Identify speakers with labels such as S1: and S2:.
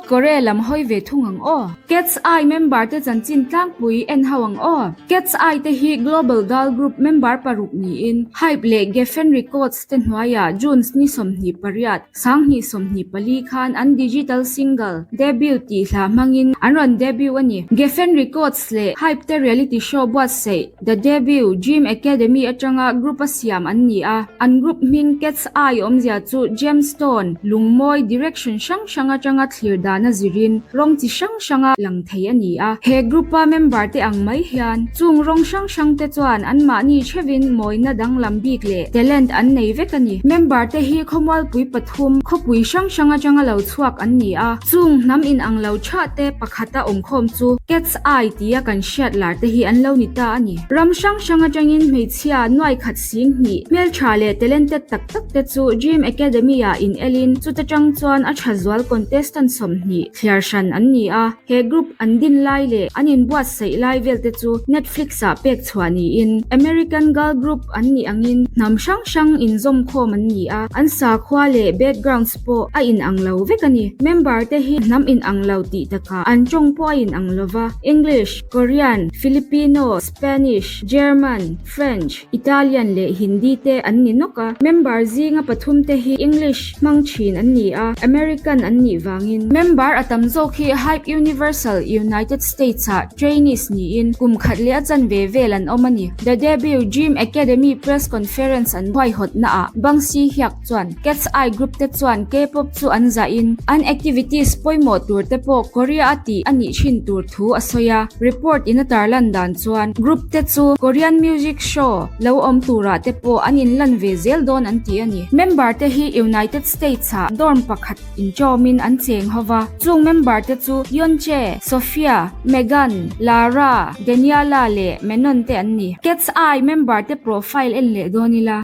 S1: Korea lam hawi ve thung ang aw. Cat's Eye member te chanchin tlangpui en ho ang aw. Cat's Eye te hi global girl group member paruk niin Hype leh Geffen Records te hnuaiah June ni 28, 2024 khan an digital single Debut tih hla hmangin an rawn debut a ni. Geffen Records leh Hype te reality show buatsaih The Debut Dream Academy atanga group a siam an ni a, an group hming Cat's Eye awmzia chu gemstone, lungmawi, direction hrang hrang atanga thlir dana zirin rawng chi hrang hranga lang thei a ni a. He group a member te ang mai hian chung rawng hrang hrang te chuan anmahni theuhin mawina danglam bik leh talent an nei vek a ni. Member te hi khawmualpui pathum, khawpui hrang hrang atanga lo chhuak an ni a, chung hnam inang lo thah te pakhata awmkhawm chu Cat's Eye tia kan hriat lar te hi an lo ni ta a ni. Ram hrang hrang atangin hmeichhia nuai khat 20 hmeltha leh talented tak tak te chu Dream Academy ah in elin chuta tang chuan a tha zual contestant 20 thliar hran an ni a. He group an din lai leh an inbuatsaih lai vel te chu Netflix ah pek chhuah niin American girl group an nih angin hnam hrang hrang inzawmkhawm an ni a, an sakhua leh backgrounds pawh a inang lo vek a ni. Member te hi hnam inang lo tih takah an tawng pawh a inang lo va, English, Korean, Filipino, Spanish, German, French, Italian leh Hindi te an ni nawk a. Member zinga pathum te hi English hmang thin an ni a, American an nih vangin. Member a tam zawk hi Hype Universal, United States ah trainees niin kum khat leh a chanve vel an awm a ni. The Debut Dream Academy Press Conference an huaihawtna ah Bang Si Hyuk chuan Cat's Eye Group te chuan K-pop chu an zahin an activities pawimawh tur te pawh Korea a tih a nih thin tur thu a sawi a. Report in a tarlan dan chuan group te chu Korean music show lo awm turah te pawh an inlan ve zel dawn an ti a ni. Member te hi United States ah dorm pakhat inchawmin an cheng ho va. Chung member te chu Yeonche, Sophia, Megan, Lara, Daniela leh Menon te an ni. Cat's Eye member te profile en leh dawn ila.